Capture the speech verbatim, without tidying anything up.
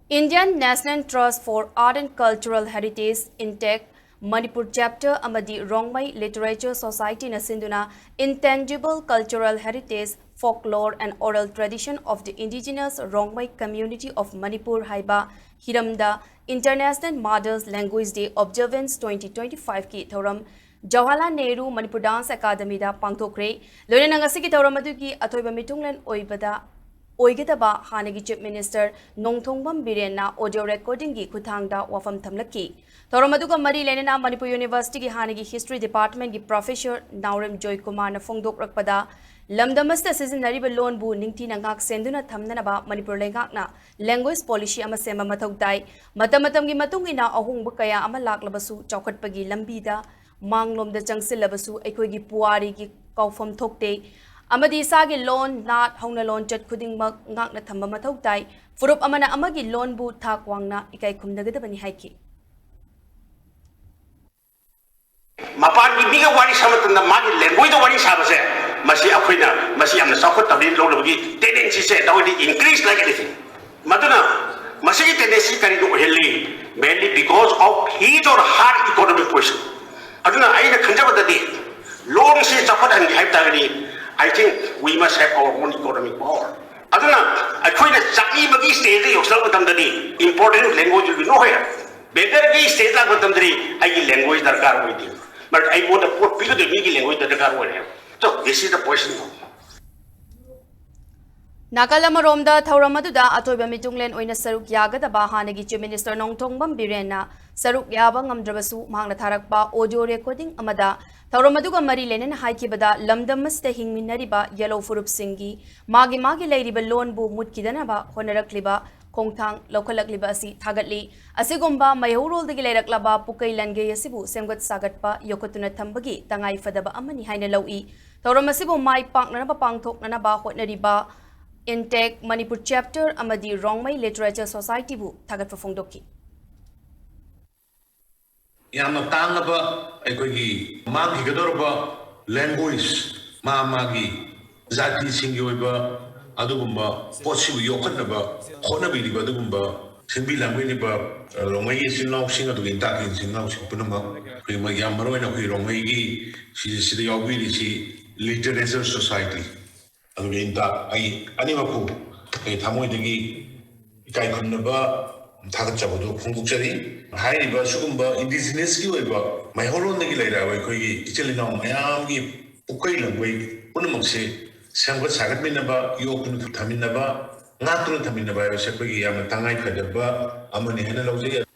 Indian National Trust for Art and Cultural Heritage, INTACH, Manipur Chapter ꯑꯃꯗꯤ Rongmei Literature Societyꯅ ꯁꯤꯟꯗꯨꯅ Intangible Cultural Heritage, Folklore and Oral Tradition of the Indigenous Rongmei Community of Manipur ꯍꯥꯏꯕ ꯍꯤꯔꯝꯗ International Mother's Language Day Observance twenty twenty-fiveꯀꯤ ꯊꯧꯔꯝ Jawaharlal Nehru Manipur Dance Academyꯗ ꯄꯥꯡꯊꯣꯛꯈ꯭ꯔꯦ꯫ ꯂꯣꯏꯅꯅ ꯉꯁꯤꯒꯤ ꯊꯧꯔꯝ ꯑꯗꯨꯒꯤ ꯑꯊꯣꯏꯕ ꯃꯤꯊꯨꯡꯂꯦꯟ ꯑꯣꯏꯕꯗ ꯑꯣꯏꯒꯗꯕ ꯍꯥꯟꯅꯒꯤ Chief Minister ꯅꯣꯡꯊꯣꯡꯕꯝ ꯕꯤꯔꯦꯟꯅ audio recordingꯒꯤ ꯈꯨꯠꯊꯥꯡꯗ ꯋꯥꯐꯝ ꯊꯝꯂꯛꯈꯤ꯫ ꯊꯧꯔꯝ ꯑꯗꯨꯒ ꯃꯔꯤ ꯂꯩꯅꯅ ꯃꯅꯤꯄꯨꯔ Universityꯒꯤ ꯍꯥꯟꯅꯒꯤ History Departmentꯀꯤ Professor ꯅꯥꯎꯔꯦꯝ ꯖꯣꯏꯀꯨꯃꯥꯔꯅ ꯐꯣꯡꯗꯣꯛꯂꯛꯄꯗ, ꯂꯝꯗꯝ ꯑꯁꯤꯗ ꯁꯤꯖꯤꯟꯅꯔꯤꯕ ꯂꯣꯟꯕꯨ ꯅꯤꯡꯊꯤꯅ ꯉꯥꯛ ꯁꯦꯟꯗꯨꯅ ꯊꯝꯅꯅꯕ ꯃꯅꯤꯄꯨꯔ ꯂꯩꯉꯥꯛꯅ language policy ꯑꯃ ꯁꯦꯝꯕ ꯃꯊꯧ ꯇꯥꯏ꯫ ꯃꯇꯝ ꯃꯇꯝꯒꯤ ꯃꯇꯨꯡ ꯏꯟꯅ ꯑꯍꯣꯡꯕ ꯀꯌꯥ ꯑꯃ ꯂꯥꯛꯂꯕꯁꯨ ꯆꯥꯎꯈꯠꯄꯒꯤ ꯂꯝꯕꯤꯗ ꯃꯥꯡꯂꯣꯝꯗ ꯆꯪꯁꯤꯜꯂꯕꯁꯨ ꯑꯩꯈꯣꯏꯒꯤ ꯄꯨꯋꯥꯔꯤꯒꯤ ꯀꯥꯎꯐꯝ ꯊꯣꯛꯇꯦ ꯑꯃꯗꯤ ꯏꯁꯥꯒꯤ ꯂꯣꯟ, ꯅꯥꯠ, ꯍꯧꯅ ꯂꯣꯟꯆꯠ ꯈꯨꯗꯤꯡꯃꯛ ꯉꯥꯛꯅ ꯊꯝꯕ ꯃꯊꯧ ꯇꯥꯏ꯫ ꯐꯨꯔꯨꯞ ꯑꯃꯅ ꯑꯃꯒꯤ ꯂꯣꯟꯕꯨ ꯊꯥꯛ ꯋꯥꯡꯅ ꯏꯀꯥꯏ ꯈꯨꯝꯅꯒꯗꯕꯅꯤ ꯍꯥꯏꯈꯤ꯫ ꯃꯄꯥꯟꯒꯤ ꯃꯤꯒ ꯋꯥꯔꯤ ꯁꯥꯕ ꯃꯇꯝꯗ ꯃꯥꯒꯤ languageetꯇ ꯋꯥꯔꯤ ꯁꯥꯕꯁꯦ, ꯃꯁꯤ ꯑꯩꯈꯣꯏꯅ ꯃꯁꯤ ꯌꯥꯝꯅ ꯆꯥꯎꯈꯠꯇꯕꯅꯤ ꯂꯧꯅꯕꯒꯤ tendencyꯁꯦ ꯅꯈꯣꯏꯗꯤ increase like anything꯫ ꯃꯗꯨꯅ ꯃꯁꯤꯒꯤ tendency ꯀꯔꯤꯅ ꯑꯣꯏꯍꯜꯂꯤ? Mainly because of his or her economic position꯫ ꯑꯗꯨꯅ ꯑꯩꯅ ꯈꯟꯖꯕꯗꯗꯤ ꯂꯣꯟꯁꯤ ꯆꯥꯎꯈꯠꯍꯟꯒꯦ ꯍꯥꯏꯕ ꯇꯥꯔꯒꯗꯤ, I think we must have our own economic power꯫ ꯑꯗꯨꯅ ꯑꯩꯈꯣꯏꯅ ꯆꯥꯛꯅꯤꯡꯕꯒꯤ stageꯇ ꯌꯧꯁꯤꯜꯂꯛꯄ ꯃꯇꯝꯗꯗꯤ important language will be nowhere꯫ Beggarꯒꯤ stageꯇ ꯂꯥꯛꯄ ꯃꯇꯝꯗꯗꯤ ꯑꯩꯒꯤ language ꯗꯔꯀꯥꯔ ꯑꯣꯏꯗꯦ꯫ But ꯑꯩꯉꯣꯟꯗ ꯄꯣꯠ ꯄꯤꯒꯗꯣꯏ ꯃꯤꯒꯤ language ꯗꯔꯀꯥꯔ ꯑꯣꯏꯔꯦ꯫ So this is the position꯫ ꯅꯥꯀꯜ ꯑꯃꯔꯣꯝꯗ ꯊꯧꯔꯝ ꯑꯗꯨꯗ ꯑꯊꯣꯏꯕ ꯃꯤꯇꯨꯡꯂꯦꯟ ꯑꯣꯏꯅ ꯁꯔꯨꯛ ꯌꯥꯒꯗꯕ ꯍꯥꯟꯅꯒꯤ Chief Minister ꯅꯣꯡꯊꯣꯡꯕꯝ ꯕꯤꯔꯦꯟꯅ ꯁꯔꯨꯛ ꯌꯥꯕ ꯉꯝꯗ꯭ꯔꯕꯁꯨ ꯃꯍꯥꯛꯅ ꯊꯥꯔꯛꯄ audio recording ꯑꯃꯗ ꯊꯧꯔꯝ ꯑꯗꯨꯒ ꯃꯔꯤ ꯂꯩꯅꯅ ꯍꯥꯏꯈꯤꯕꯗ, ꯂꯝꯗꯝ ꯑꯁꯤꯗ ꯍꯤꯡꯃꯤꯟꯅꯔꯤꯕ ꯌꯦꯜꯍꯧ ꯐꯨꯔꯨꯞꯁꯤꯡꯒꯤ ꯃꯥꯒꯤ ꯃꯥꯒꯤ ꯂꯩꯔꯤꯕ ꯂꯣꯟꯕꯨ ꯃꯨꯠꯈꯤꯗꯅꯕ ꯍꯣꯠꯅꯔꯛꯂꯤꯕ ꯈꯣꯡꯊꯥꯡ ꯂꯧꯈꯠꯂꯛꯂꯤꯕ ꯑꯁꯤ ꯊꯥꯒꯠꯂꯤ꯫ ꯑꯁꯤꯒꯨꯝꯕ ꯃꯩꯍꯧꯔꯣꯜꯗꯒꯤ ꯂꯩꯔꯛꯂꯕ ꯄꯨꯀꯩ ꯂꯟꯒꯩ ꯑꯁꯤꯕꯨ ꯁꯦꯝꯒꯠ ꯁꯥꯒꯠꯄ ꯌꯣꯛꯈꯠꯇꯨꯅ ꯊꯝꯕꯒꯤ ꯇꯉꯥꯏ ꯐꯗꯕ ꯑꯃꯅꯤ ꯍꯥꯏꯅ ꯂꯧꯏ꯫ ꯊꯧꯔꯝ ꯑꯁꯤꯕꯨ ꯃꯥꯏ ꯄꯥꯛꯅꯅꯕ ꯄꯥꯡꯊꯣꯛꯅꯅꯕ ꯍꯣꯠꯅꯔꯤꯕ INTACH ꯃꯅꯤꯄꯨꯔ Chapter ꯑꯃꯗꯤ ꯔꯣꯡꯃꯩ Literature Societyꯕꯨ ꯊꯥꯒꯠꯄ ꯐꯣꯡꯗꯣꯛꯈꯤ꯫ ꯌꯥꯝꯅ ꯇꯥꯡꯂꯕ ꯑꯩꯈꯣꯏꯒꯤ ꯃꯥꯡꯈꯤꯒꯗꯧꯔꯕ language, ꯃꯥ ꯃꯥꯒꯤ ꯖꯥꯇꯤꯁꯤꯡꯒꯤ ꯑꯣꯏꯕ ꯑꯗꯨꯒꯨꯝꯕ ꯄꯣꯠꯁꯤꯕꯨ ꯌꯣꯛꯈꯠꯅꯕ ꯍꯣꯠꯅꯕꯤꯔꯤꯕ ꯑꯗꯨꯒꯨꯝꯕ ꯁꯤꯟꯕꯤ ꯂꯥꯡꯕꯤꯔꯤꯕ, ꯑ, ꯔꯣꯡꯃꯩꯒꯤ ꯏꯆꯤꯜ ꯏꯅꯥꯎꯁꯤꯡ, ꯑꯗꯨꯒ ꯏꯟꯇꯥꯛꯀꯤ ꯏꯆꯤꯜ ꯏꯅꯥꯎꯁꯤꯡ ꯄꯨꯝꯅꯃꯛ, ꯑꯩꯈꯣꯏ ꯃ-, ꯌꯥꯝ ꯃꯔꯨ ꯑꯣꯏꯅ ꯑꯩꯈꯣꯏ ꯔꯣꯡꯃꯩꯒꯤ ꯁꯤ-, ꯁꯤꯗ ꯌꯥꯎꯕꯤꯔꯤꯁꯤ Literature Society, ꯑꯗꯨꯒ ꯏꯟꯇꯥꯛ, ꯑꯩ ꯑꯅꯤꯃꯛꯄꯨ ꯑꯩ ꯊꯃꯣꯏꯗꯒꯤ ꯏꯀꯥꯏ ꯈꯨꯝꯅꯕ ꯊꯥꯒꯠꯆꯕꯗꯨ ꯐꯣꯡꯗꯣꯛꯆꯔꯤ꯫ ꯍꯥꯏꯔꯤꯕ ꯁꯤꯒꯨꯝꯕ indigenous ꯀꯤ ꯑꯣꯏꯕ ꯃꯩꯍꯧꯔꯣꯟꯗꯒꯤ ꯂꯩꯔꯛꯑꯕ ꯑꯩꯈꯣꯏꯒꯤ ꯏꯆꯤꯜ ꯏꯅꯥꯎ ꯃꯌꯥꯝꯒꯤ ꯄꯨꯀꯩ ꯂꯪꯕꯩ ꯄꯨꯝꯅꯃꯛꯁꯦ ꯁꯦꯝꯒꯠ ꯁꯥꯒꯠꯃꯤꯟꯅꯕ, ꯌꯣꯛꯇꯨꯅ ꯊꯝꯃꯤꯟꯅꯕ, ꯉꯥꯛꯇꯨꯅ ꯊꯝꯃꯤꯟꯅꯕ ꯍꯥꯏꯕꯁꯦ ꯑꯩꯈꯣꯏꯒꯤ ꯌꯥꯝꯅ ꯇꯉꯥꯏꯐꯗꯕ ꯑꯃꯅꯤ ꯍꯥꯏꯅ ꯂꯧꯖꯩ꯫